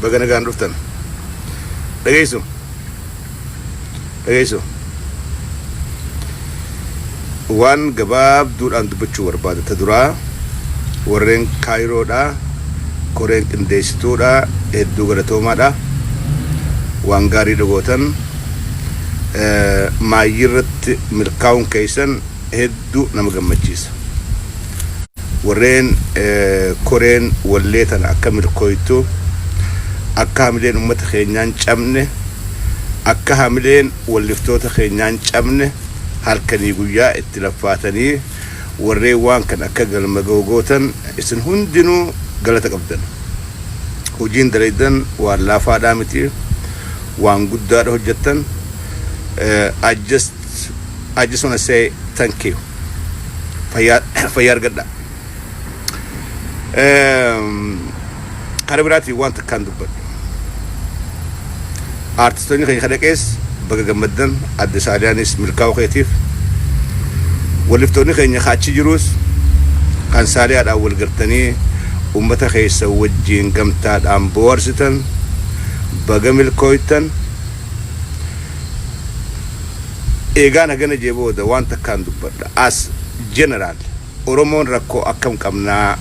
Baga nagaan dhuftan. Dhageessu? Dhageessu? Waan gabaabduudhaan dubbachuu barbaada. Ta duraa, warreen Kaayiroodha, koreen qindeessituudha, hedduu galatoomaadha. Waan gaarii dhagootan maayyii irratti milkaa'uun keessan hedduu nama gammachiisa. Warreen koreen wallee tana akka milkooytu, akka hamileen ummata keenyaan cabne, akka hamileen walliftoota keenyaan cabne halkanii guyyaa itti laffaatanii warreen waan kan akka galma ga'u gootan, isin hundinuu galata qabdan. Hojiin dalaydan waan laafaadhaa miti, waan guddaadha hojjettan. I just wanna say thank you. Fayyaa fayyaa argadha. Karaa biraatiin waan takkaan dubbadhu. Aartistoonni keenya kadhaqees baga gammaddan, adde Saaliyaanis milkaa'uu keetiif. Walliftoonni keenya kaachi jiruus kan Saaliyaadhaan wal gartanii uummata keessa wajjiin gamtaadhaan bohaarsitan baga milkooytan. Eegaan hagana jee booda waan takkaan dubbadha. As general, Oromoon rakkoo akkam qabnaa?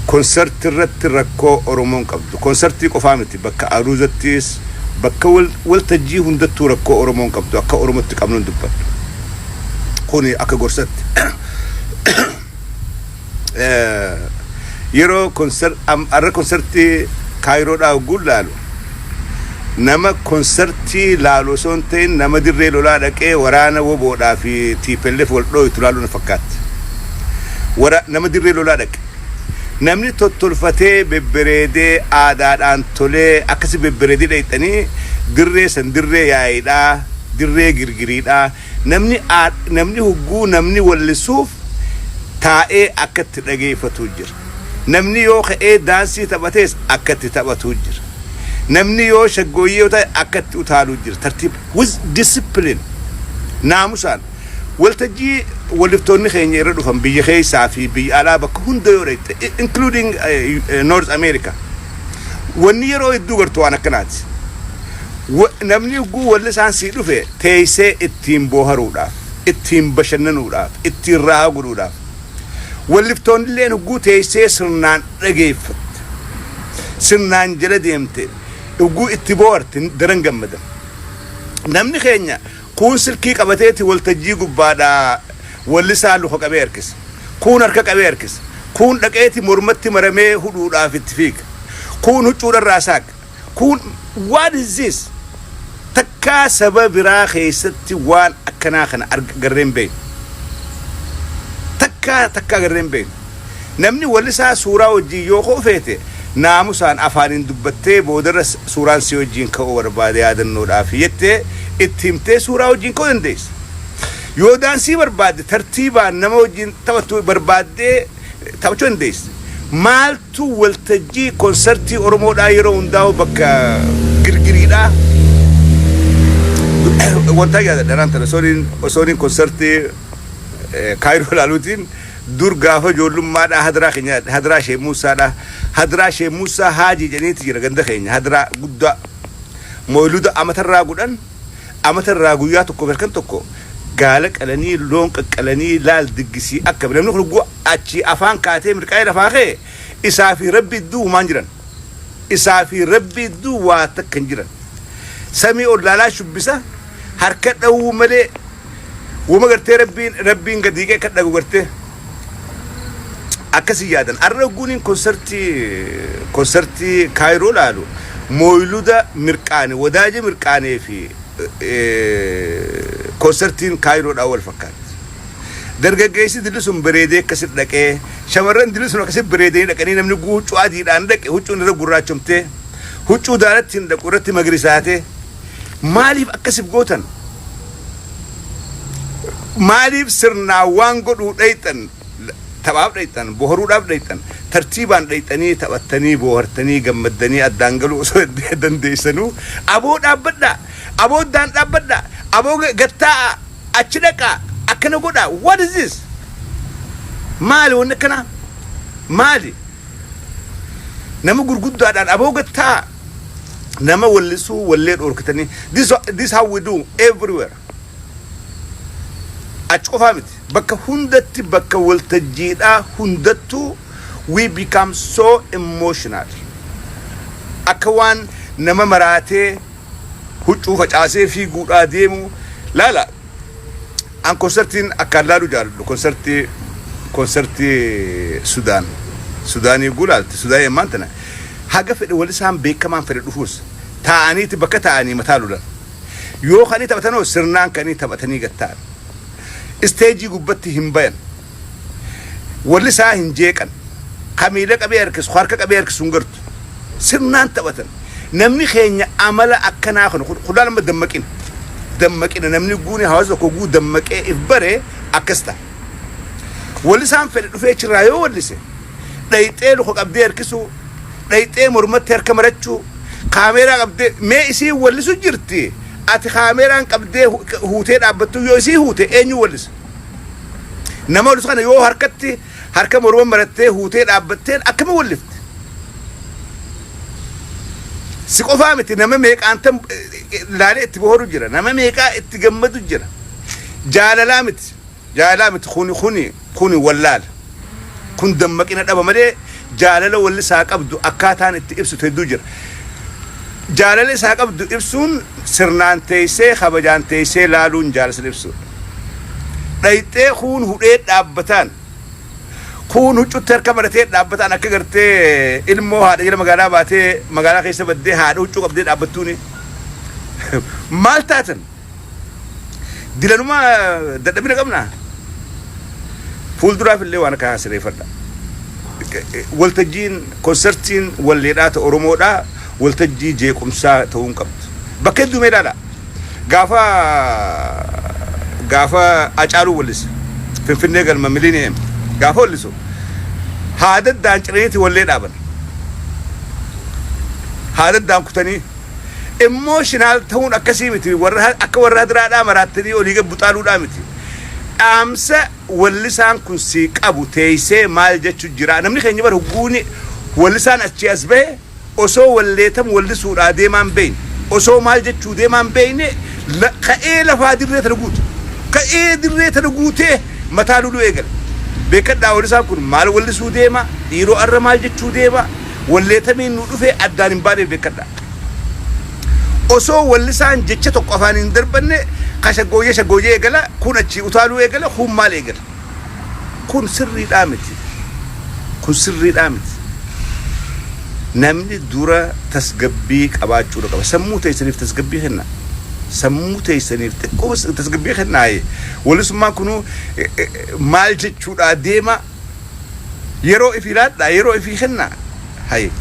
Konsartii irratti rakkoo Oromoon qabdu. Konsartii qofaa miti, bakka aruuzattis, bakka waltajjii hundattuu rakkoo Oromoon qabdu akka Oromootti qabnuun dubbadha. Kuni akka gorsatti. Yeroo har'a konsartii Kaayiroodhaa hogguun laalu, nama konsartii laalu osoo hin ta'in nama dirree lolaa dhaqee waraana WBOdhaa fi TPLF wal dhooytu laaluu na fakkaatti. Nama dirree lolaa dhaqe. Namni tottolfatee bebbereedee aadaadhaan tolee akkasi bebbereedee dhayxanii dirree san dirree yaa'iidhaa, dirree girgiriidhaa, namni hugguu namni wallisuuf taa'ee akka itti dhageeffatu jira. Namni yoo ka'ee daansii taphatees akka itti taphatu jira. Namni yoo shaggooyyee yoo ta'e akka itti utaaluu jira. Tartiiba, with discipline, naamusaan. Waltajjii waliftoonni keenya irra dhufan biyya keessaa fi biyya alaa bakka hunda yoo dhaqxe, including North America. Wanni yeroo hedduu gartuu waan akkanaati. Namni hugguu walli isaan sii dhufe teessee ittiin booharuudhaaf, ittiin bashannanuudhaaf, ittiin raahaa godhuudhaaf. Walliftoonni illee hugguu teessee sirnaan dhageeffatte, sirnaan jala deemte, hugguu itti booharte daran gammadan. Namni keenya kuun silkii qabateeti waltajjii gubbaadhaa wallisaa luka qabee harkisa. Kuun harka qabee harkisa. Kuun dhaqeeti mormatti maramee hudhuudhaaf itti fiiga. Kuun huccuudharraa saaqa. Kuun, what is this? Takkaa saba biraa keessatti waan akkanaa kana garreen beeknu. Takkaa takkaa garreen beeknu. Namni wallisaa suuraa wajjin yoo ka'u feete, naamusaan afaaniin dubbattee, boodarra suuraan si wajjin ka'uu barbaade yaadannoodhaaf jettee itti himtee suuraa wajjin ka'uu dandeessa. Yoo daansii barbaadde, tartiibaan nama wajjin taphattu barbaaddee taphachuu dandeessa. Maaltu waltajjii konsartii Oromoodhaa yeroo hundaa'u bakka girgiriidhaa? Wanta yaadadha dharaan tana osooniin konsartii Kaayiroo ilaaluutiin dur gaafa ijoollummaadhaa hadiraa keenya, hadiraa Shee Muusaadha. Hadiraa Shee Muusaa Haajii jedhaniiti jira ganda keenya, hadiraa guddaa. Mooluda amatarraa godhan, amatarraa guyyaa tokko halkan tokko gaala qalanii, loon qaqqalanii, laal diggisii akka namni kun hogguu achi afaan kaatee mirqaa'ee lafaa ka'e, isaa fi Rabbi idduu humaan jiran. Isaa fi Rabbi idduu waa takka hin jiran. Samii ol laalaa shubbisa, harka dhawuu malee wama gartee Rabbiin gadi dhiqee akka dhagu gartee akkasii yaadan. Arra hogguuniin konsartii Kaayiroo laalu, mooyiluda mirqaane, wadaaja mirqaanee fi konsartiin Kaayiroodhaan wal fakkaatti. Dargaggeessi dilli sun bareedee akkasitti dhaqee, shamarran dilli sun akkasitti bareedanii dhaqanii, namni huccuu adiidhaan dhaqe, huccuun irra gurraachomtee, huccuu daalatti hin dhaqu irratti magariisaatee, maaliif akkasif gootan? Maaliif sirnaan waan godhuu dhayxan? Taphaaf dhayxan, boharuudhaaf dhayxan, tartiibaan dhayxanii taphattanii, bohartanii, gammaddanii addaan galuu osoo dandeessanuu, aboo dhaabbadhaa, aboo addaan dhaabbadhaa, aboo gattaa'a, achi dhaqaa, akkana godhaa. What is this? Maali wanni akkanaa? Maali? Nama gurguddaadhaan aboo gattaa nama wallisuu wallee dhoorkitanii. This how we do everywhere. Achi qofaa miti, bakka hundatti, bakka waltajjiidhaa hundattuu we become so emotional. Akka waan nama maraatee huccuu facaasee fiiguudhaa deemu laala. An konsertiin akkaan laalu jaaladhu konsertii Sudaan. Sudaanii gulaalti Sudaanii ammaan tana haga fedhe wal isaan beekamaan fedhe dhufuus taa'aniiti bakka taa'anii mataa lulan. Yoo kanii taphatanoo sirnaan kanii taphatanii gatta'an. Isteejii gubbatti hin bayan. Walli isaa hin jeeqan. Kamiila qabee harkisu, harka qabee harkisu hin gartu. Sirnaan taphatan. Namni keenya amala akkanaa kana kudhaan amma dammaqina. Dammaqina namni guuni hawaasa tokko guu dammaqee if bare akkas ta'a. Walli isaan fedhe dhufee achirraa yoo wallise, dhayxee luka qabdee harkisuu, dhayxee mormatti harka marachuu, kaameeraa qabdee mee isii wallisu jirti. Ati kaameeraan qabdee huutee dhaabbattu, yoo isii huute eenyu wallisa? Nama wallisu kana yoo harkatti harka morma marattee huutee dhaabbatteen akkami wallifte? Si qofaa miti, nama meeqaan tan laalee itti boharu jira. Nama meeqaa itti gammadu jira. Jaalalaa miti. Jaalalaa miti, kuni wallaala. Kun dammaqina dhaba malee jaalala wallisaa qabdu akkaataan itti ibsitu hedduu jira. Jaalala isaa qabdu ibsuun sirnaan teessee, kabajaan teessee laaluun jaalala ibsuudha. Dhayxee kuun hudhee dhaabbataan, kuun huccutti harka maratee dhaabbataan, akka gartee ilmoo haadha jala magaalaa baatee magaalaa keessa baddee haadha huccuu qabdee dhaabbattuuni. Maal taatan? Dilanumaa dadhabina qabnaa? Fuulduraaf illee waan akka sirreeffadha. Waltajjiin konsertiin walleedhaa ta'e Oromoodhaa waltajjii jeequmsaa ta'uu hin qabdu. Bakka hedduu meedhaadha. Gaafa Hacaaluu wallise Finfinnee galma Millennium gaafa wallisu haadaddaan ciraniiti wallee dhaaban. Haadaddaan kutanii emotional ta'uun akkasii miti, warra akka warra hadiraadhaa maraattanii olii gad buxaaluudhaa miti. Dhaamsa wallisaan kun sii qabu teessee maal jechu jira? Namni keenya bara hugguuni wallisaan achii as bahe osoo walleetam wallisuudhaa deemaan beeyne, osoo maal jechuu deemaan beeyne, ka'ee lafaa dirree tana guute, ka'ee dirree tana guutee mataa luluu eegale. Beekadhaa, wallisaan kun maal wallisuu deema, dhiiroo arra maal jechuu deema, walleetamiin nu dhufee addaan hin baaneef beekadhaa. Osoo wallisaan jecha tokko afaan hin darbanne ka shaggooyyee shaggooyyee eegala, kun achii utaaluu eegala, kun maal eegala. Kun sirriidhaa miti. Kun sirriidhaa miti. Namni dura tasgabbii qabaachuudha qaba. Sammuu teessaniif tasgabbii kenna. Sammuu teessaniif xiqqoo tasgabbii kennaaye. Wallisummaan kunuu maal jechuudhaa deema, yeroo ifii laadhaa, yeroo ifii kenna. Haye,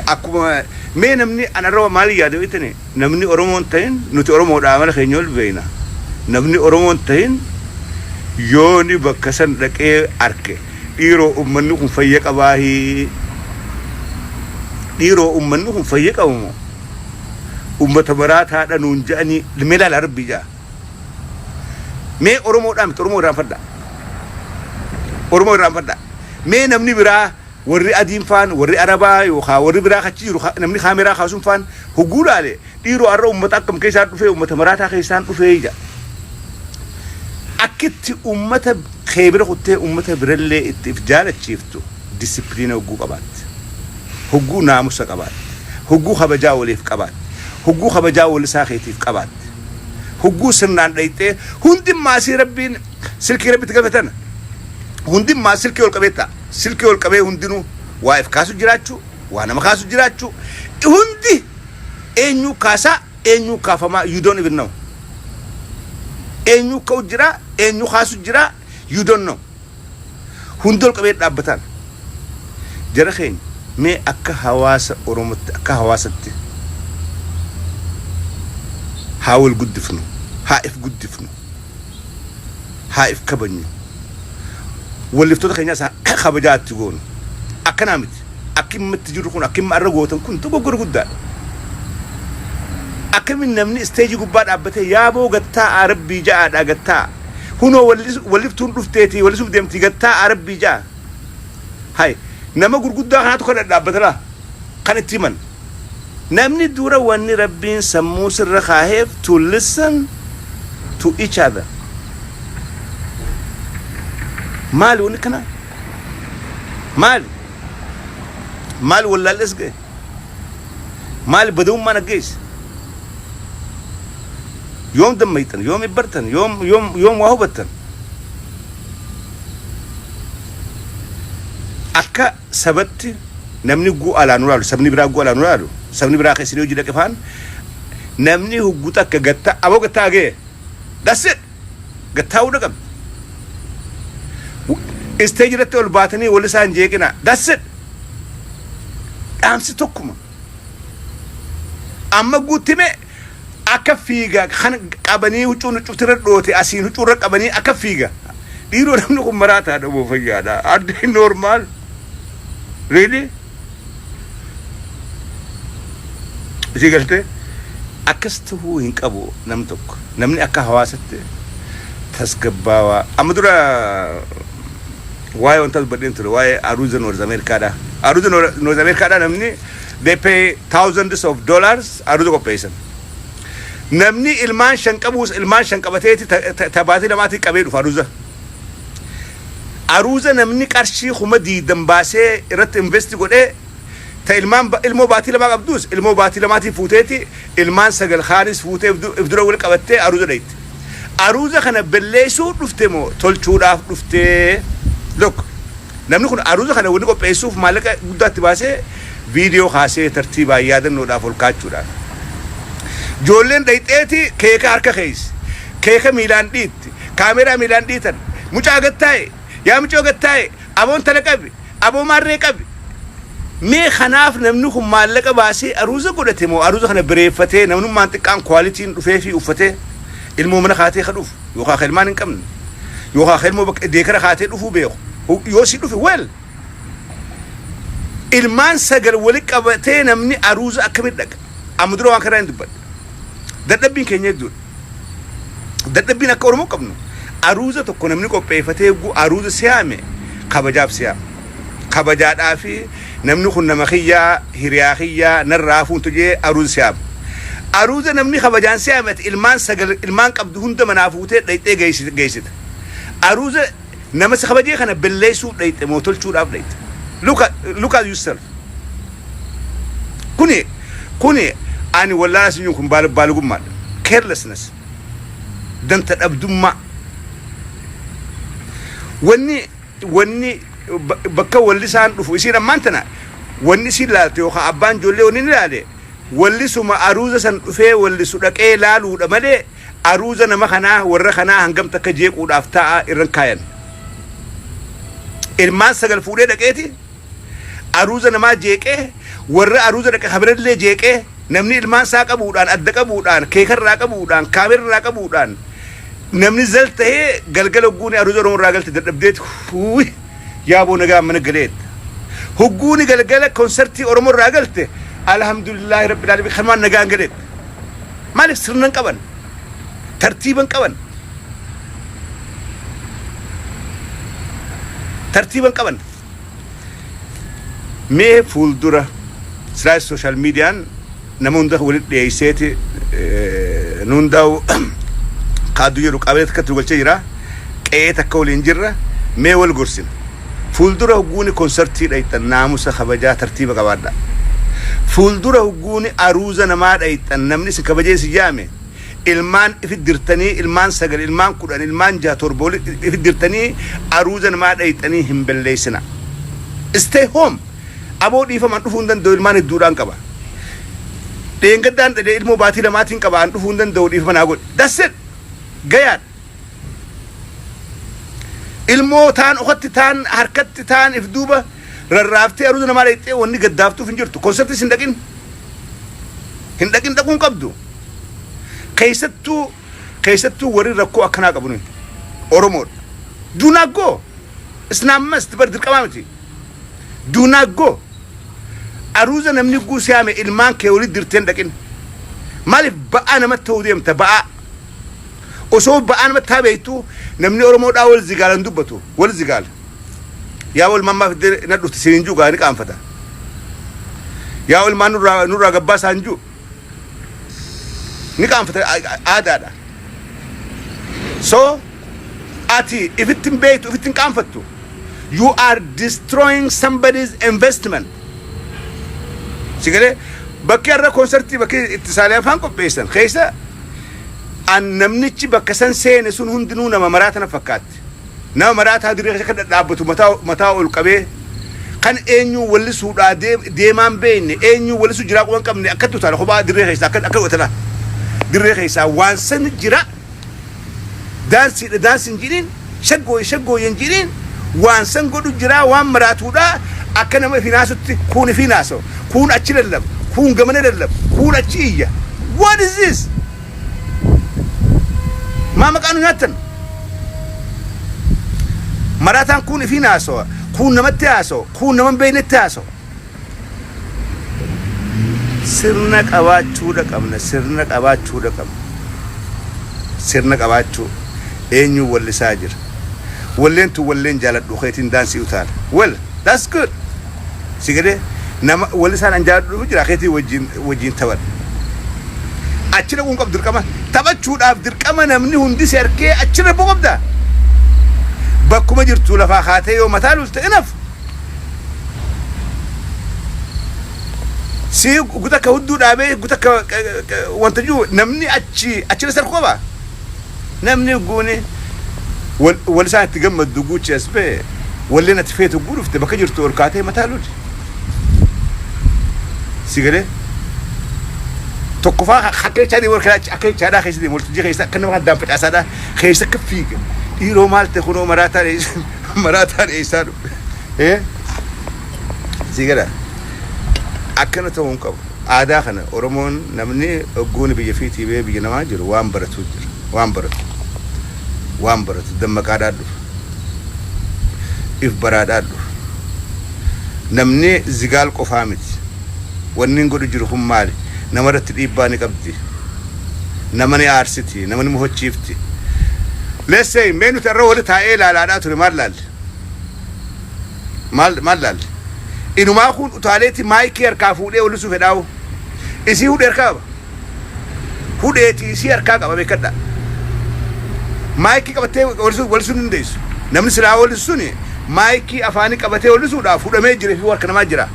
akkuma mee namni anarra maal yaada beektani? Namni Oromoon ta'in, nuti Oromoodhaa amala keenya ol beeyna. Namni Oromoon ta'in yooni bakka san dhaqee arke, dhiiroo ummanni kun fayya qabaahii, dhiiroo ummanni kun fayya qabu moo ummata maraataadha nuun je'anii mee laala, rabbii ja'a. Mee Oromoodhaa miti, Oromoo irraanfadha, Oromoo irraanfadha. Mee namni biraa, warri adiin faan, warri Arabaa yookaan warri biraa achi jiru, namni kaameraa kaasuun faan hogguu laale, dhiiroo har'a ummata akkam keessaan dhufee, ummata maraataa keessaan dhufee ija. Akkitti ummata kee bira kuttee ummata birallee itti if jaalachiiftu disipiliina hogguu qabaatte. Hogguu naamusa qabaatte. Hogguu kabajaa waliif qabaatte. Hogguu kabajaa walisaa keetiif qabaatte. Hogguu sirnaan dhayxee hundi maasii rabbiin silkii rabbitti galfatan. Hundi maas silkii ol qabee ta'a. Silkii ol qabee hundinuu waa if kaasu jiraachuu, waa nama kaasu jiraachuu, hundi eenyuu kaasaa, eenyuu kaafamaa, you don't even know. Eenyuu ka'u jira, eenyuu kaasu jira, you don't know. Hundi ol qabee dhaabbataan. Jara keenya, mee akka hawaasa Oromootti, akka hawaasatti haa wal guddifnu, haa if guddifnu, haa if kabajnu. Walliftoota keenyaas kabajaa itti goonu. Akkanaa miti. Akki itti jiru kun, akki arra gootan kun dogoggora guddaadha. Akkamiin namni isteejii gubbaa dhaabbatee yaaboo gattaa rabbii ja'aadha gattaa. Hunoo walliftuun dhufteetii wallisuuf deemtii gattaa rabbii ja'a. Hay, nama gurguddaa kanaatu kan dhaabbata laa. Kan itti himan. Namni dura wanni Rabbiin sammuu sirra kaaheef to listen to each other. Maali wanni kanaa? Maali? Maali wallaalles ga'e? Maali badawummaan aggeesse? Yoom dammayxan? Yoom ibbartan? Yoom waa hubattan? Akka sabatti namni guu alaa nu laalu, sabni biraa guu alaa nu laalu, sabni biraa keessanii hojii dhaqe faan namni huggu takka gatta aboo gattaa ga'e. That's it. Gattaa'uu dhaqabdi. Stage irratti ol baatanii wal isaan jeeqina. That's it. Dhaamsi tokkuma. Amma guuttime akka fiiga kan qabanii huccuun huccuutirra dhoote, asiin huccuurra qabanii akka fiiga. Dhiiroo, namni kun maraataadha moo fayyaadha? Are they normal? Really? Isii galtee akkas tahuu hin qabu nam tokko. Namni akka hawaasatti tasgabbaawaa. Amma dura waa'ee wanta dubbadheen ture, waa'ee aruuza North Amerikaadha. Aruuza North Amerikaadha, namni they pay thousands of dollars aruuza qopheessan. Namni ilmaan shan qabuus ilmaan shan qabateeti tabaatii lamaatii qabee dhufa aruuza. Aruuza namni qarshii 20,000 baasee irratti invest godhee, ta ilmaan ilmoo baatii lamaa qabdus ilmoo baatii lamaatii fuuteeti, ilmaan sagal kaanis fuutee if dura wal qabattee aruuza dhayitti. Aruuza kana balleessuu dhufte moo tolchuudhaaf dhuftee? Look, namni kun aruuza kana wanni qopheessuuf maallaqa guddaatti baasee viidiyoo kaasee tartiibaan yaadannoodhaaf ol kaachuudhaaf. Ijoolleen dhayxeeti keeka harka keessa. Keeka miilaan dhiitti. Kaameeraa miilaan dhiitan. Mucaa gattaa'e. Yaa mucoo gattaa'e. Aboon tana qabi. Aboo maarree qabi. Mee kanaaf namni kun maallaqa baasee aruuza godhate moo aruuza kana bireeffatee, namnummaan xiqqaan qualityn dhufee fi uffatee ilmoo mana kaatee ka dhufu yookaan ka ilmaan hin qabne yookaan ka ilmoo bakka deekara kaatee dhufuu beeku yoo si dhufe, well, ilmaan sagal wali qabatee namni aruuza akkamitti dhaqa? Amma dura waan kanaa hin dubbadhe. Dadhabbiin keenya hedduudha. Dadhabbiin akka Oromoo qabnu, aruuza tokko namni qopheeffatee gu aruuza siyaame kabajaaf siyaama. Kabajaadhaa fi namni kun nama kiyyaa, hiriyaa kiyyaa, narraa fuuntu jee aruuza siyaama. Aruuza namni kabajaan siyaame, ati ilmaan sagal ilmaan qabdu hunda manaa fuutee dhayxee geessita. Aruuza nama si kabajee kana balleessuuf dhayxe moo tolchuudhaaf dhayxe? Look at yourself. Kuni ani wallaala sinyuun kun baalugummaadha. Carelessness. Danta dhabdummaa. Wanni bakka walli isaan dhufu, isiin ammaan tana wanni isiin laalte yookaan abbaan ijoollee wanni inni ilaale wallisuma aruuza san dhufee wallisu dhaqee laaluudha malee aruuza nama kanaa warra kanaa hangam takka jeequudhaaf taa'a irran kaayan. Ilmaan sagal fuudhee dhaqeeti aruuza namaa jeeqee, warra aruuza dhaqe kabirallee jeeqee, namni ilmaan isaa qabuudhaan, adda qabuudhaan, keekarraa qabuudhaan, kaamerarraa qabuudhaan, namni zal ta'ee galgala hogguuni aruuza Oromoo irraa galte dadhabdeeti, huuyi yaaboo nagaa mana galeetta. Hogguuni galgala konsertii Oromoo irraa galte, alhamdulillaahi rabbil aalamiin, kanumaan nagaan galeetta. Maaliif sirna hin qaban? Tartiiba hin qaban. Tartiiba hin qaban. Mee fuuldura silaas social mediaan nama hunda walitti dhiyeesseeti nu hundaa'u kaaddu jedhu qabee takkatti nu galchee jira. Qe'ee takka waliin jirra. Mee wal gorsina. Fuuldura hogguuni konsartii dhayxan naamusa, kabajaa, tartiiba qabaadha. Fuuldura hogguuni aruuza namaa dhayxan, namni isin kabajee isin yaame, ilmaan ifit dirtanii, ilmaan sagal, ilmaan 10, ilmaan jaha, torba walitti ifit dirtanii aruuza namaa dhayxanii hin balleessina. Stay home. Aboo dhiifaman dhufuu hin danda'u, ilmaan hedduudhaan qaba. Dheengaddaan dhadhee ilmoo baatii lamaatiin qaba, an dhufuu hin danda'u, dhiifama naa godhi. That's it. Gayaadha. Ilmoo taan okatti, taan harkatti, taan if duuba rarraaftee aruuza namaa dhayxee wanni gaddaaftuuf hin jirtu. Konsertii hin dhaqin. Hin dhaqin, dhaquu hin qabdu. Keessattuu warri rakkoo akkanaa qabu nuyi. Oromoodha. Do not go. It's not must, bar dirqamaa miti. Do not go. Aruuza namni guusiyaame ilmaan kee walitti dirtee hin dhaqin. Maaliif ba'aa namatti ta'uu deemta ba'aa? Osoo ba'aa namatti taa beektu, namni Oromoodhaa wal zigaalan dubbatu wal zigaala. Yaa wal mammaa fiddee na dhufte siin juugaa ni qaanfata. Yaa ilmaan nurraa gabbaasaa hin jiru. Ni qaanfata, aadaadha. So ati ifitti hin beektu, ifitti hin qaanfattu. You are destroying somebody's investment. Si galee, bakki har'a koonsartii, bakki itti saalee afaan qopheessan keessa an namnichi bakka san seene sun hundinuu nama maraata na fakkaatti. Nama maraataa dirree keessa kan dhaabbatu, mataa ol qabee, kan eenyu wallisuudhaa deemaan beekne, eenyu wallisuu jiraa quban qabne, akkatti utaala kophaa dirree keessa, akka utala dirree keessaa waan san jira. Daansiidha daansiin jedhiin, shaggooye shaggooyen jedhiin, waan san godhu jira. Waan maraatuudha akka nama finaasutti kuun finaaso, kuun achi lallaba, kuun gamana lallaba, kuun achi iyya. What is this? Maa maqaa nu nyaattan? Maraataan kun ifin haasawa, kun namatti haasawa, kun nama hin beeknetti haasawa. Sirna qabaachuudha qabna, sirna qabaachuudha qabna. Sirna qabaachuu, eenyuun wallisaa jira? Walleen tun walleen jaaladhu keetiin daansii utaala. Well, that's good. Si galee, nama wallisaan an jaaladhu jira, keetiin wajjin taphadha. Achi dhaquun qabdu dirqama taphachuudhaaf, dirqama namni hundi si harkee achirra bu'u qabda. Bakkuma jirtu lafaa kaatee yoo mataa lulte, enough. Si guta akka hudduu dhaabee, guta akka wanta jiru, namni achi achirra sarku qaba. Namni guuni wal isaan itti gammaddu guuchi as ba'e, walleen ati feetu guu dhufte, bakka jirtu ol kaatee mataa luli. Si galee, tokkoffaa akka jechaa deemu, akka jechaadhaa keessa deemu, waltajjii keessa akka nama addaan facaasaadhaa keessa akka fiiga. Dhiiroo, maal ta'e? Kunoo maraataa dheessaa, maraataa dheessaa dhufe. Si gala, akkana ta'uu hin qabu. Aadaa kana Oromoon, namni ogguun biyya fiitii bee biyya namaa jiru waan baratu jira. Waan baratu. Waan baratu dammaqaadhaa dhufa. If baraadhaa dhufa. Namni zigaal qofaa miti. Wanni hin godhu jiru kun maali? Nama irratti dhiibbaa ni qabdi. Nama ni aarsiti. Nama ni mufachiifti. Let's say, mee nuti irra wali taa'ee ilaalaadhaa ture, maal laalle? Maal laalle? Inumaa kun utaaleetti maayikii harkaa fuudhee olisuu fedhaa'u. Isii hudhee harkaa qaba. Hudheeti isii harkaa qaba, beekadha. Maayikii qabattee olisuu hin dandeessu. Namni silaa olisu suni maayikii afaanii qabatee olisuudhaaf hudhamee jira fi harka namaa jira.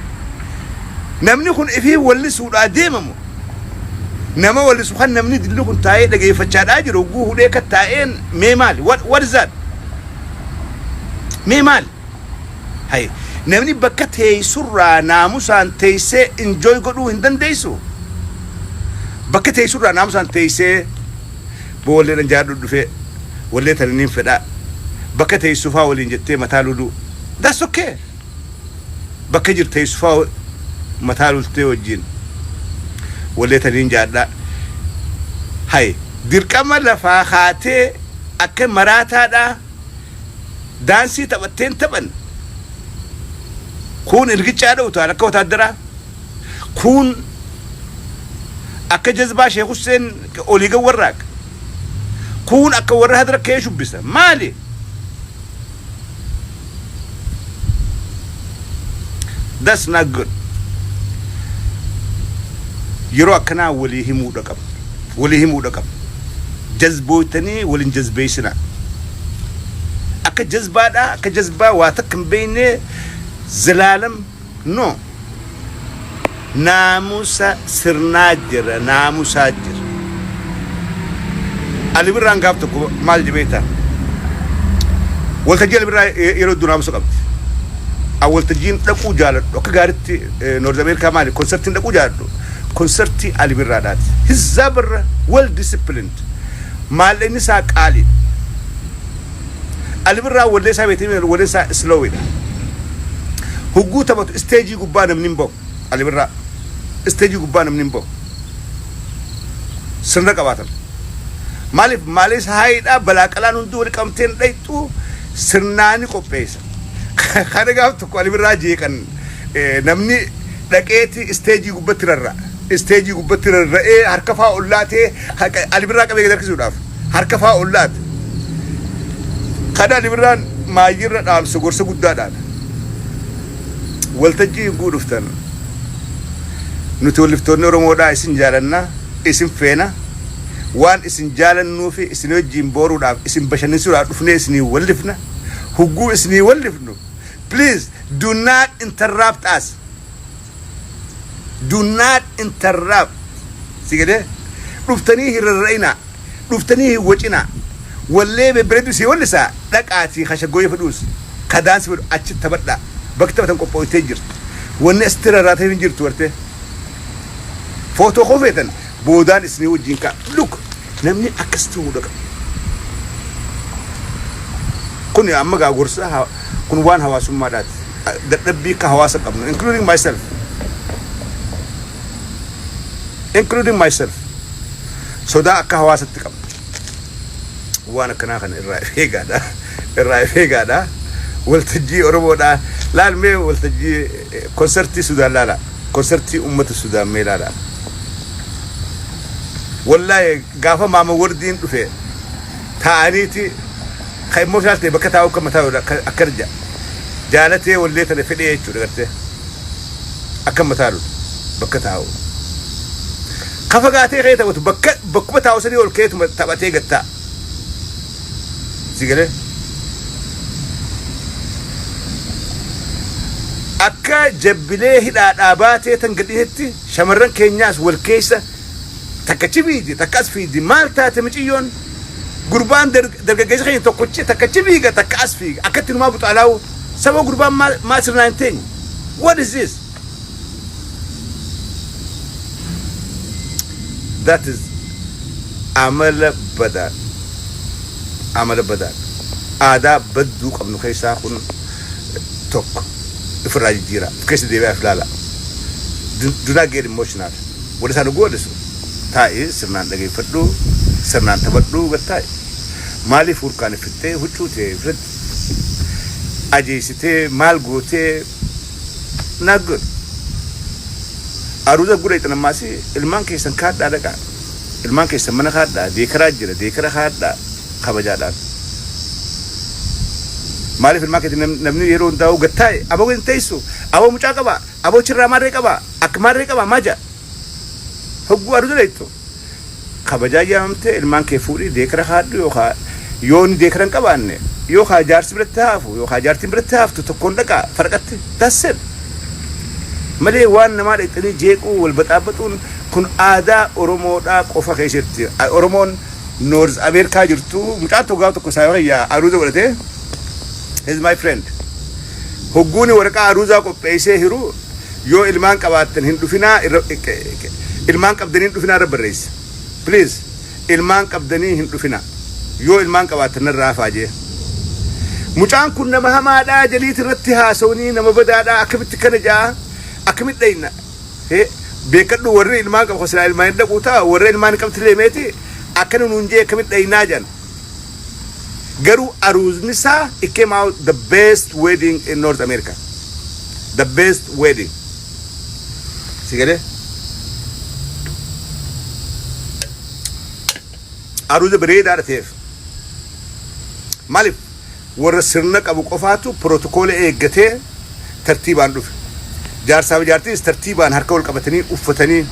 Namni kun ifii wallisuudhaa deemamu. Nama wallisu kan namni dilli kun taa'ee dhageeffachaadhaa jiru guu hudhee kan taa'een mee maali? What is that? Mee maali? Hay, namni bakka teessurraa naamusaan teessee enjoy godhuu hin dandeessu. Bakka teessurraa naamusaan teessee boollee jaadhu dhufee, wallee tana fedhaa, bakka teessufaa waliin jettee mataa luluu. That's okay. Bakka jirtu teessufaa mataa lultee wajjin wallee taniin jaadhaa. Hay, dirqama lafaa kaatee akka maraataadhaa daansii taphatteen taphan, kun irgichaadha utaal akka wataaddaraa, kun akka jazbaa Sheekh Hussein olii gad warraaq, kun akka warra hadra kee shubbisa, maali? That's not good. Yeroo akkanaa walii himuudha qabna, walii himuudha qabna. Jazbooytanii waliin jazbeessinaa. Akka jazbaadhaa, akka jazbaa waa takka hin beekne zalaalam, no. Naamusa sirnaa jira, naamusaa jira. Ali Birraan gaaf tokko maal jedhee? Waltajjii Ali Birraa yeroo hedduu naamusa qabdi. An waltajjiin dhaquu jaaladhu akka gaaritti North America maali, konsertiin dhaquu jaaladhu konsertii Ali Birraadhaati. Hizza birra well disciplined. Maallaqni isaa qaaliidha. Ali Birraa wallee isaa beektee, wallee isaa slowidha. Hugguu taphatu isteejii gubbaa namni hin bahu. Ali Birraa isteejii gubbaa namni hin bahu. Sirna qabaatan. Maaliif maaliif haayidhaa balaa qalaan hunduu wal qabamteen dhayxuu sirnaani qopheessa. Kana gaaf tokko Ali Birraa jeeqan, namni dhaqeeti isteejii gubbatti rarra'a. Isteejii gubbatti rarra'ee harka faa ollaatee Ali Birraa qabee gad harkisuudhaaf harka faa ollaate. Kana Ali Birraan maayyirra dhaamsa gorsa guddaadhaan. Waltajjii higguu dhuftan Nuti walliftoonni Oromoodhaa isin jaalanna, isin feena. Waan isin jaalannuu fi isin wajjiin booruudhaaf, isin bashannansiisuudhaaf dhufnee isinii wallifna. Hugguu isinii wallifnu, please do not interrupt us. Do not interrupt. Si galee? Dhuftanii hin rarra'inaa, dhuftanii hin wacinaa. Wallee bebbereedu isii wallisaa, dhaqaatii kashaggooyee fedhuus ka daansi fedhu achi taphadhaa. Bakki taphatan qophooytee jirti. Wanni asitti rarraatee hin jirtu gartee. Footoo koo feetan boodaan isinii wajjin ka'a. Look, namni akkas ta'uu qaba. Kun amma gaa gorsa, kun waan hawaasummaadhaati. Dadhabbii akka hawaasa qabnu, including myself. Including myself. Sodaa akka hawaasatti qabnu. Waan akkanaa kana irraa if eegaadha. Irraa if eegaadha. Waltajjii Oromoodhaa. Laal mee, waltajjii konsertii Sudaan laala. Konsertii uummata Sudaan mee laala. Wallaahi, gaafa maama wardiin dhufe taa'aniiti kan immoo ta'e bakka taa'u akka mataa akkana jedha. Jaalatee wallee tana fedhee jechuudha gartee. Akka mataa bakka taa'u. Ka fagaatee ka'ee taphatu bakka bakkuma taa'u sanii ol ka'eetuma taphatee gattaa. Si galee? Akka jabbilee hidhaadhaa baatee tan gadhiisetti shamarran keenyaas wal keessa takka achi fiidi, takka as fiidi. Maal taate miciyyoon? Gurbaan dargaggeessa keenya tokkochi takka achi fiiga, takka as fiiga. Akkatti numaa buxaalaa'u saba gurbaan maal sirnaan hin teenye. What is this? That is amala badaa, amala badaa. Aadaa badduu qabnu keessaa kun tokko. Ofirraa jijjiira, of keessa deebi'aa of ilaala. Do not get emotional. Wal isaan godhisu taa'ee sirnaan dhageeffadhu, sirnaan taphadhu, gad taa'i. Maaliif hurkaan fittee huccuu ta'e irratti ajeessitee maal gootee? Not good. Aruuza gudha ixanammaasi, ilmaan keessan kaadhaa dhaqaa, ilmaan keessan mana kaadhaa, deekaraa jira, deekara kaadhaa kabajaadhaan. Maaliif ilmaan keetti namni yeroo hundaa'u gad taa'e aboo hin teessu, aboo mucaa qaba, aboo chirraa maarree qaba, akka maarree qaba maa ja'a? Hogguu aruuza dheettu kabajaa yaamamtee ilmaan kee fuudhii deekara kaadhu, yookaan yoo inni deekara hin qabaanne, yookaan jaarsi biratti haafu, yookaan jaartiin biratti haaftu tokkoon dhaqaa farqatti. That's it. Malee waan namaa dhaqxanii jeequu, wal baxaabaxuun kun aadaa Oromoodhaa qofa keessatti. Oromoon North Ameerikaa jirtu, mucaan tokko gaaf tokko isaa yaa aruuza godhatee, he's my friend, hogguuni waraqaa aruuzaa qopheessee hiru, "Yoo ilmaan qabaattan hin dhufinaa, ilmaan qabdanii hin dhufinaa" irra barreesse. "Please, ilmaan qabdanii hin dhufinaa, yoo ilmaan qabaattan narraa hafaa" jee. Mucaan kun nama hamaadhaa jaliit irratti haasawanii, nama badaadhaa, akkamitti kana jaa, akkamitti dhayna beekadhu. Warri ilmaan qabu silaa ilmaan hin dhaquu ta'a, warra ilmaan hin qabdi leemeeti akkana nuun jee, akkamitti dhaynaa jedhan. Garuu aruuzni isaa, it came out the best wedding in North America, the best wedding. Si galee? Aruuza bareedaadha ta'eef. Maaliif? Warra sirna qabu qofaatu protokoola eeggatee tartiibaan dhufe. Jaarsaa fi jaartiinis tartiibaan harka wal qabatanii uffatanii,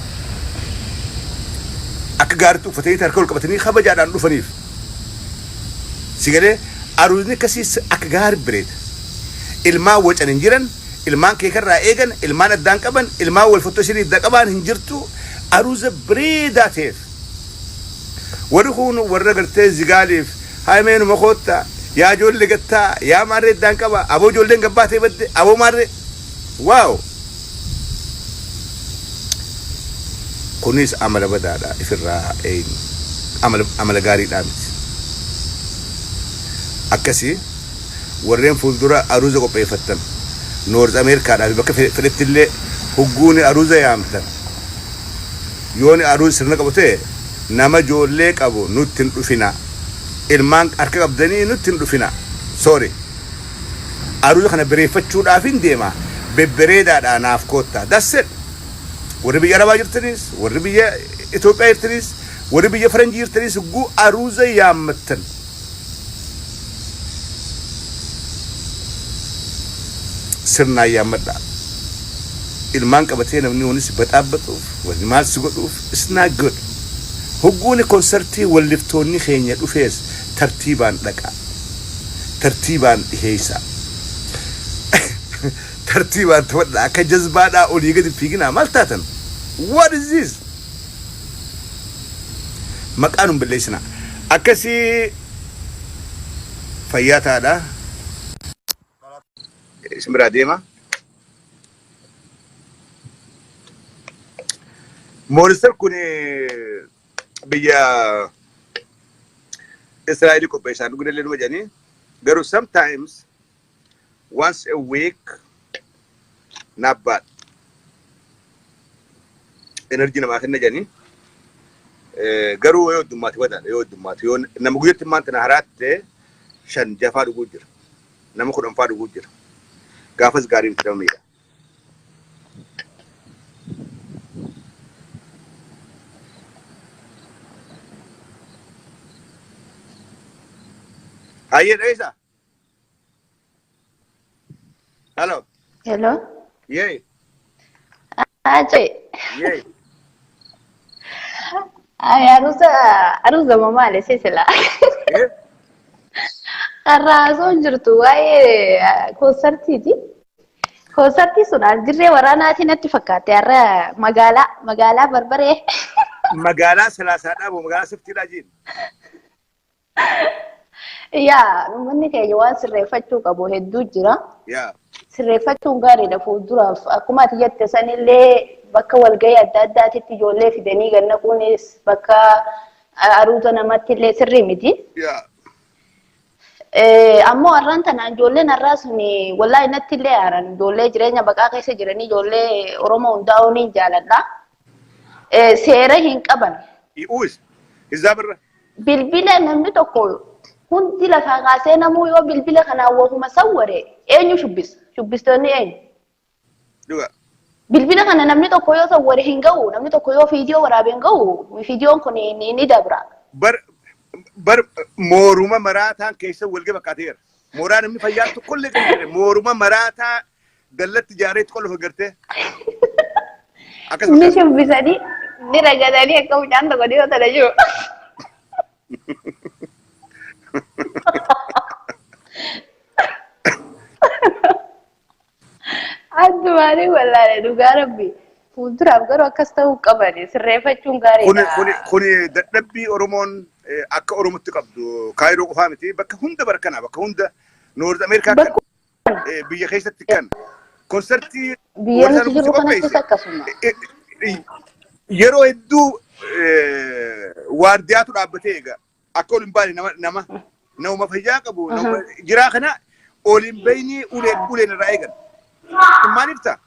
akka gaariitti uffatanii, harka wal qabatanii kabajaadhaan dhufaniif. Si galee? Aruuzni akkasii akka gaarii bareeda. Ilmaan wacan hin jiran, ilmaan keekarraa eegan, ilmaan addaan qaban, ilmaan wal fottoo isinii adda qabaan hin jirtu. Aruuza bareedaa ta'eef. Warri kun warra gartee zigaaliif haimeenuma koottaa, yaa ijoollee gattaa, yaa maarree addaan qaba, aboo ijoolleen gabbaatee badde, aboo maarree, wow. Kunis amala badaadha, ifirraa eenyu amala gaariidhaa miti. Akkasii warreen fuuldura aruuza qopheeffattan North Ameerikaadhaa fi bakka fedhetti illee, hugguuni aruuza yaamtan, yooni aruuza sirna qabu ta'e, nama ijoollee qabu nutti hin dhufina, ilmaan harka qabdanii nutti hin dhufina. Sorry, aruuza kana bereeffachuudhaaf hin deema, bebbereedaadhaa naaf koottaa. That's it. Warri biyya Arabaa jirtanis, warri biyya Itoophiyaa jirtanis, warri biyya Faranjii jirtanis, hogguu aruuza yaammattan sirnaan yaammadhaa. Ilmaan qabatee namni wanni si baxaabbatuuf, wanni maal si godhuuf, it's not good. Hogguuni konsartii walliftoonni keenya dhufees tartiibaan dhaqaa. Tartiibaan dhiheeysaa. Tartiibaan taphadhaa. Akka jazbaadhaa olii gadi fiiginaa maal taatan? What is this? Maqaa nun balleessinaa. Akkasii fayyaa taadha. Isin biraa deema. Monster kun biyya Israa'elii qopheessaan dhugnallee numa jedhanii, garuu sometimes once a week not bad. Energy namaa kenna jedhanii, garuu yoo heddummaate badaadha. Yoo heddummaate, yoo nama guyyatti maanta na haraatte shan jafaa dhuguu jira, nama 10 faa dhuguu jira, gaafas gaarii miti, nama miidha. Hayyee, dheessa. Hello. Hello. Yee. Ace. Yee. Ay, aruusa aruusa maali sisila? Eh? Har'a osoo hin jirtu waa'ee koonsartiiti. Koonsartii sun as dirree waraanaati natti fakkaate, har'a magaalaa Barbaree. Magaalaa salaasaadhaa moo magaalaa siftiidhaa jiin? Yaa, uummanni keenya waan sirreeffachuu qabu hedduu jira. Sirreeffachuun gaariidha fuulduraaf. Akkuma ati jette sanillee bakka walgahii adda addaatitti ijoollee fidanii gannaquunis bakka aruuza namatti illee sirrii miti. Ammoo har'aan tana ijoolleen har'aa sun wallaahi natti illee haaran, ijoollee jireenya baqaa keessa jiranii, ijoollee Oromoo hundaa'uu ni jaaladha. Seera hin qaban. Uus. Izaa birra. Bilbila namni tokko hundi lafaa kaasee namuu yoo bilbila kanaan wahuma sawware, eenyu shubbisa? Shubbistoonni eenyu? Dhuga. Bilbila kana namni tokko yoo sawware hin ga'u, namni tokko yoo viidiyoo waraabe hin ga'u, viidiyoon kun ni dabra. Bar mooruma maraataan keessa walgee fakkaateera. Mooraa namni fayyaa tokkollee kan jedhe mooruma maraataa dallatti ijaareetti qola gartee. Akkas Ni fakkaata. shubbisanii, ni ragadanii akka mucaan tokko dhiyoo tana jiru. Addumaanii wallaalee, dhugaa rabbi. Fuulduraaf garuu akkas ta'uu qabani, sirreeffachuun Kuni gaariidha. kuni dadhabbii Oromoon akka Oromootti qabdu Kaayiroo qofaa miti, bakka hunda barkana, bakka hunda North Ameerikaa kan Bakka biyya keessatti kan konsartii biyya warra nuti nuti jirru kanattis qopheesse akkasuma. Yeroo hedduu waardiyaatu dhaabbatee eega akka ol hin baane. Nama nama fayyaa qabu, nama jiraa kana ol hin bayni, uleen uleen irraa eegan. Kun maaliif ta'a?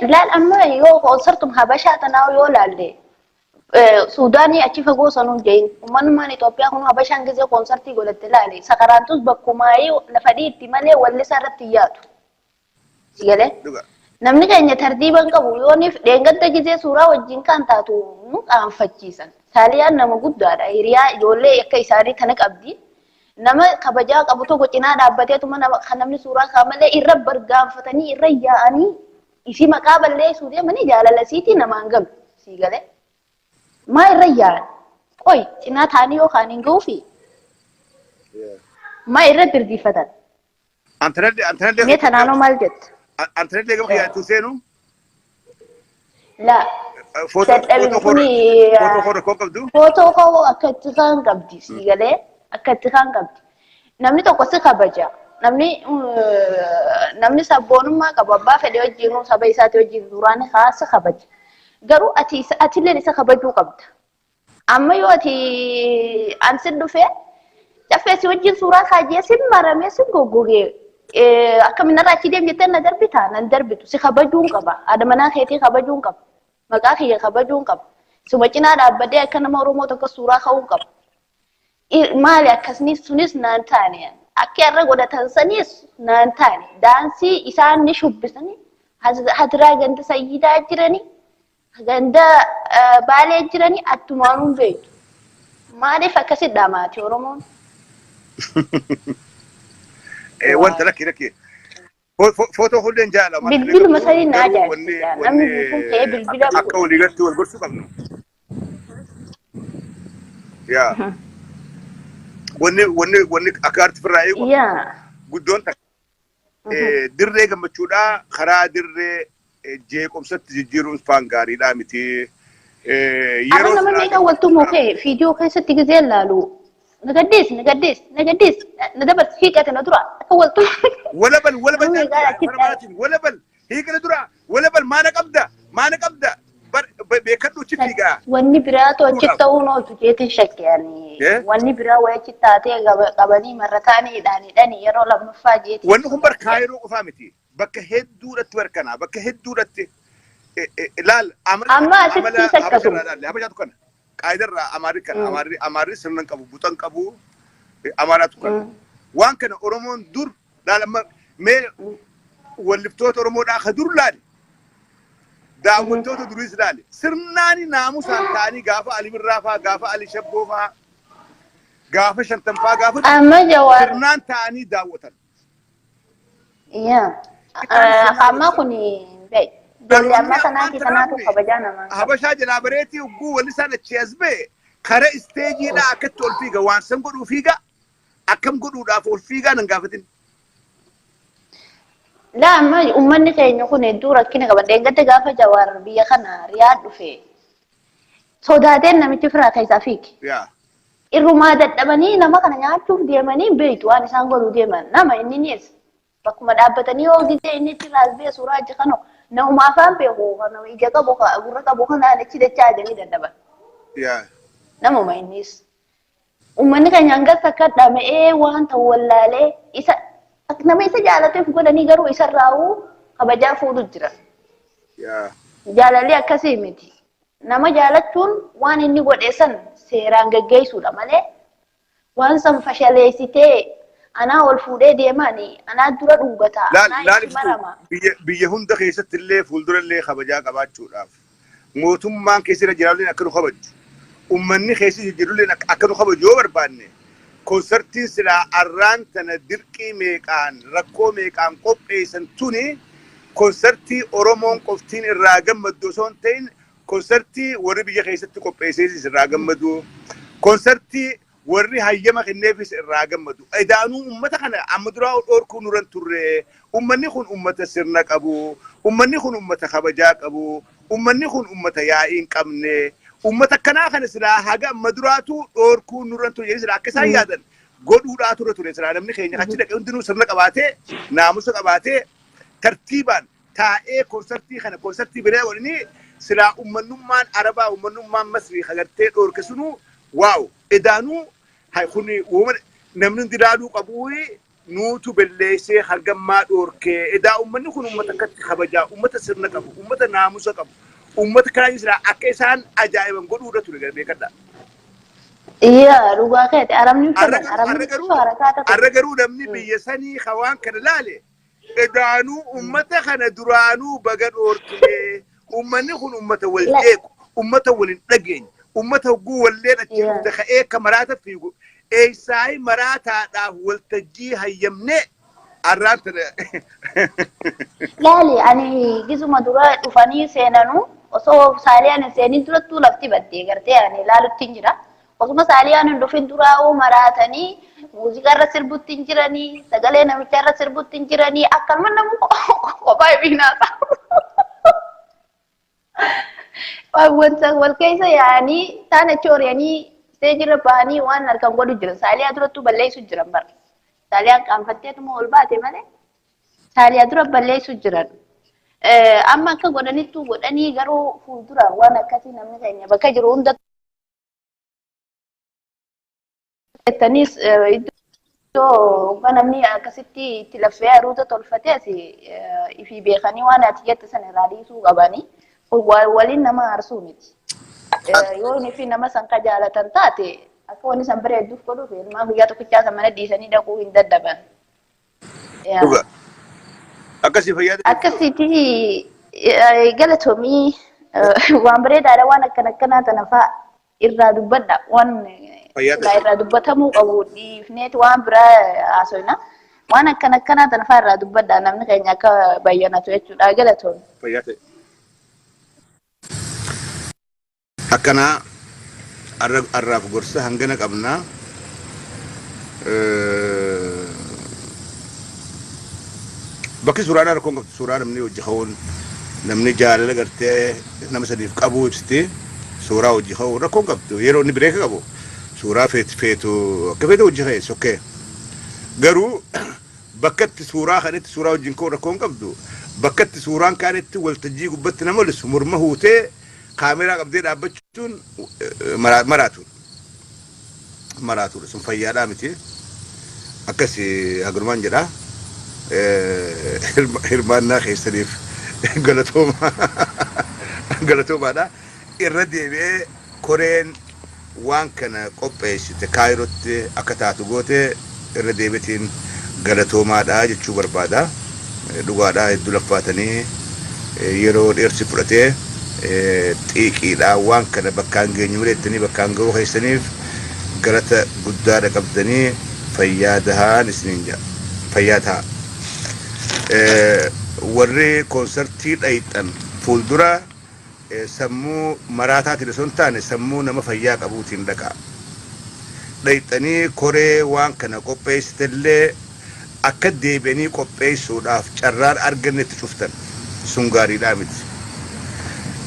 Laal, amma yoo koonsartum Habashaa tanaa yoo laalle, Suudaanii achi fagoo sanuu jehin, uummanummaan Itoophiyaa kun Habashaan gizee koonsartii godhatte laale, sakaraantus bakkumaayii lafa dhiitti malee wallisaa irratti hin yaadu. Si galee? Dhuga. Namni keenya tartiiba hin qabu. Yooniif dheengadda gizee suuraa wajjin kan taatu nu qaanfachiisan. Saaliyaan nama guddaadha. Hiriyaa ijoollee akka isaanii kana qabdi. Nama kabajaa qabu tokko cinaa dhaabbateetuma nama kan namni suuraa kaa malee irra bargaanfatanii irra yaa'anii isii maqaa balleessuu deemanii jaalala isiitii namaan galu. Sii galee? Maa irra yaa'an? Qoy, cinaa taa'anii yookaan hin ga'uufi maa irra dirdiifatan? Antanallee Mee tanaanoo maal jetta? Antanallee gama kiyyaatti seenu. Laa. Footoo Dadhabin footoo kuni footoo rakkoo qabdu. Footoo koo akka itti kaan qabdi, si galee, akka itti kaan qabdi. Namni tokko si kabaja. Namni sabboonummaa qabu abbaa fedhe wajjin, saba isaati wajjin suuraan kaa si kabaja. Garuu ati atillee isa kabajuu qabda. Amma yoo ati an sin dhufee caffee si wajjin suuraa kaajee sin maramee sin goggogee, akkamiin narraa achi deem jettee na darbitaa? Nan darbitu. Si kabajuun qaba. Haadha manaa keetii kabajuun qaba. Maqaa kiyya kabajuun qaba. Suma cinaa dhaabbadhee akka nama Oromoo tokko suuraa ka'uun qaba. Maali akkasni sunis naan taane. Akka irra godhatan sanis naan taane. Daansii isaan ni shubbisanii hadiraa ganda sayyidaa jiranii, ganda baalee jiranii attumaanuu beektu. Maaliif akkasit dhamaati Oromoon? Wanta lakki lakki. Footoo hulleen jaalama. Bilbiluma sanii na ajaa'ibsiisa. Namni guutuun ka'ee bilbila Akka waliigalatti wal gorsuu qabnu. Yaa. Wanni akka aartii firraa eegu guddoon takka. Dirree gammachuudhaa karaa dirree jeequmsatti jijjiiruun faan gaariidhaa miti. Amma nama meeqa waltumuu ka'e viidiyoo keessatti gizee laalu na gaddees, na gaddees, na gaddees, na dabarsi, hiiqate na dura akka waltumuu. Walabal walabal nyaata walabal hiiqna dura walabal maana qabda, maana qabda, beekadhu achi fiigaa. Wanni biraatu achi ta'uun ooltu jeetiin shakke ani. Wanni biraa wayii achi taatee qabanii marrataanii hidhaanii yeroo lammaffaa jeetiin. Wanni kun bar Kaayiroo qofaa miti. Bakka hedduudhatti barkana, bakka hedduudhatti ilaal. Amma asitti sakkatu. Habashaatu kana. Qaayidarraa Amaarri kana, Amaarri sirna qabu, buxan qabu, Amaaraatu kana. Waan kana Oromoon dur laal, amma mee walliftoota Oromoodhaa ka dur laali. Daawwattoota duriis laali. Sirnaani naamusaan ta'anii gaafa Ali Birraa faa, gaafa Ali Shabboo faa, gaafa Shantam faa, gaafa Amma Jawaar. sirnaan ta'anii daawwatan. Yaa. Amma kun ijoollee amma kanaati kanaatu kabajaa namaa. Habashaa jalaa bareetii hogguu walli isaan achii as ba'e kara isteejiidhaa akkatti ol fiiga, waan san godhuu fiiga, akkam godhuudhaaf ol fiigaa nan gaafatin. Laa, amma uummanni keenya kun hedduu rakkina qaba. Deeggarta gaafa Jawaar biyya kana Riyaad dhufe sodaateen namichi firaa keessaa fiige. Irrumaa dadhabanii nama kana nyaachuuf deemanii beektu waan isaan godhuu deeman. Nama inni ni bakkuma dhaabbatanii yoo gisee inni itti raasbee suuraa achi kanu nama afaan beeku kana ija qabu gurra qabu kanaan achi dachaa jedhanii dadhaban. Namuma innis. Uummanni keenya hangas akka dhama'ee waan ta'u wallaalee isa nama isa jaalateef godhanii garuu isarraa'uu kabajaa fuudhu jira. Jaalalli akkasii miti. Nama jaalachuun waan inni godhe san seeraan gaggeessuudha malee waan san fashaleessitee anaa ol fuudhee deemani, anaa dura dhungata, anaa itti marama. Biyya hunda keessatti illee fuuldura illee kabajaa qabaachuudhaaf mootummaan keessa jiraallee akka nu kabaju, uummanni keessa jirullee akka nu kabaju yoo barbaanne, konsartiin silaa arraan tana dirqii meeqaan rakkoo meeqaan qopheessan tuni konsartii Oromoon qoftiin irraa gammaddu osoo hin ta'in, konsartii warri biyya keessatti qopheesseesis irraa gammadu, konsartii warri hayyama kenneefis irraa gammadu. Edaanuu uummata kana amma duraa dhorkuu nuran turre. Uummanni kun uummata sirna qabu. Uummanni kun uummata kabajaa qabu. Uummanni kun uummata yaa'ii hin qabne. Uummata akkanaa kana silaa haga amma duraatu dhorkuu nuran turre jedhanii silaa akka isaan yaadan godhuudhaa ture. Silaa namni keenya achi dhaqee hundinuu sirna qabaatee, naamusa qabaatee, tartiibaan taa'ee konsartii kana konsartii biree waliin silaa uummanummaan Arabaa, uummanummaan Masrii hagartee dhorke sunuu waaw, edaanuu kun namni hundi ilaaluu qabu, nuutu belleessee hangammaa dhorkee. Edaa uummanni kun uummata akkatti kabajaa, uummata sirna qabu, uummata naamusa qabu, uummata kanaa silaa akka isaan ajaa'iban godhuudha ture, beekadha. Iyyaa, dhugaa keeti, arabni fedhan arabni harakaata. Arra garuu namni biyya sanii hawaan kana laale, edaanuu uummata kana duraanuu baga dhoorkee, uummanni kun uummata wal jeequ, uummata wal hin dhageenye, uummata hogguu walleen achi dhufte ka'ee akka maraata fiigu, eessaayi maraataadhaaf waltajjii hayyamnee arraan tana. Laali, ani gizuma dura dhufanii seenanuu osoo saaliyaan hin seenin durattuu lafti baddee gartee ani ilaalutti hin jira. Osuma saaliyaan hin dhufin duraa'uu maraatanii muuziqaa irra sirbutti hin jiranii, sagalee namichaa irra sirbutti hin jiranii, akkanuma namu kophaa ibinaasa. Wanta wal keessa yaa'anii taan achi ori'anii isteejirra bahanii waan harkaan godhu jiran saaliyaa durattuu balleessu jiran bara. Saaliyaan qaanfatteetuma ol baate malee saaliyaa dura balleessu jiran. Amma akka godhanittuu godhanii garuu fuuldura waan akkasii namni keenya bakka jiru hunda jettaniis iddoo namni akkasitti itti laffee aruuta tolfatees ifii beekanii waan ati jette sana irraa dhiisuu qabanii waliin nama aarsuu miti. Yoo inni fi nama san ka jaalatan taate akka wanni san bareedduuf godhuuf ilmaan guyyaa tokkichaa san mana dhiisanii dhaquu hin dadhaban. Akkasii fayyaa. Akkasitti galatoomii, waan bareedaadha, waan akkana akkanaa tana fa'a irraa dubbadha, waan irraa dubbatamuu qabu dhiifneeti waan biraa haasofna. Waan akkana akkanaa tana fa'aa irraa dubbadhaa namni keenya akka bayyanatu jechuudha. Galatoon. Fayyaa ta'e. Akkanaa har'aaf gorsa hangana qabnaa. Bakki suuraan rakkoon qabdu suuraa namni hojii ka'uun namni jaalala gartee nama saniif qabu ibsiti, suuraa hojii ka'uun rakkoon qabdu. Yeroo inni break qabu suuraa feetu feetu akka feetu hojii ka'e sokkee, garuu bakkatti suuraa kanatti suuraa wajjin ka'uun rakkoon qabdu, bakkatti suuraan kaanitti waltajjii gubbatti nama olisu morma huutee kaameraa qabdee dhaabbachuun maraatuudha. Maraatuudha sun fayyaadhaa miti. Akkas hagurumaan jedha. Hirmaannaa keessaniif galatooma, galatoomaadha. Irra deebi'ee koreen waan kana qopheessite, Kaayirootti akka taatu goote, irra deebiitiin galatoomaadha jechuu barbaada. Dhugaadha, hedduu laffaatanii yeroo dheersi fudhatee xiiqiidhaan waan kana bakkaan geenyu malee bakkaan gahuu keessaniif galata guddaadha qabdanii. Fayyaa dahaan isiniin jedha. Fayyaa ta'a. Warri koonsartii dhayixan fuuldura sammuu maraataatiin osoo hin taane sammuu nama fayyaa qabuutiin dhaqaa. Dhayixanii koree waan kana qopheessitellee akka deebi'anii qopheessuudhaaf carraan argannetti cuftan sun gaariidhaa miti.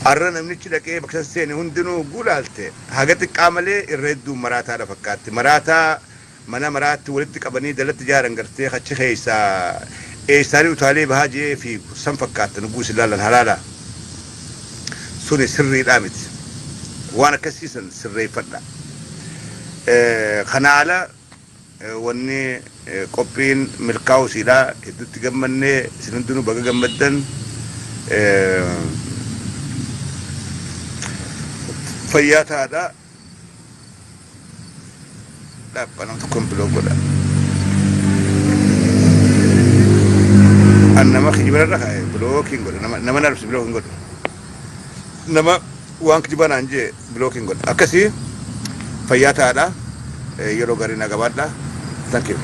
Har'a namnichi dhaqee bakka seene hundinuu gulaalte haga xiqqaa malee irra hedduun maraataadha fakkaatti. Maraataa mana maraatti walitti qabanii dalatti ijaaran gartee achi keessaa eessaanii utaalee bahaa jee fiigu san fakkaattan guus ilaalan halaala. Suni sirriidhaa miti. Waan akkasiisan sirreeffadha. Kana ala wanni qophiin milkaa'usiidha. Hedduutti gammannee, isin hundinuu baga gammaddan. Fayyaa ta'aadha. Dhapha nama tokkoon block godha. An nama kijibarra kaa'e blockiin godha. Nama narbsi blockiin godha. Nama waan kijibaa naan jee blockiin godha. Akkasii fayyaa ta'aadha. Yeroo gaarii na qabaadha. Thank you.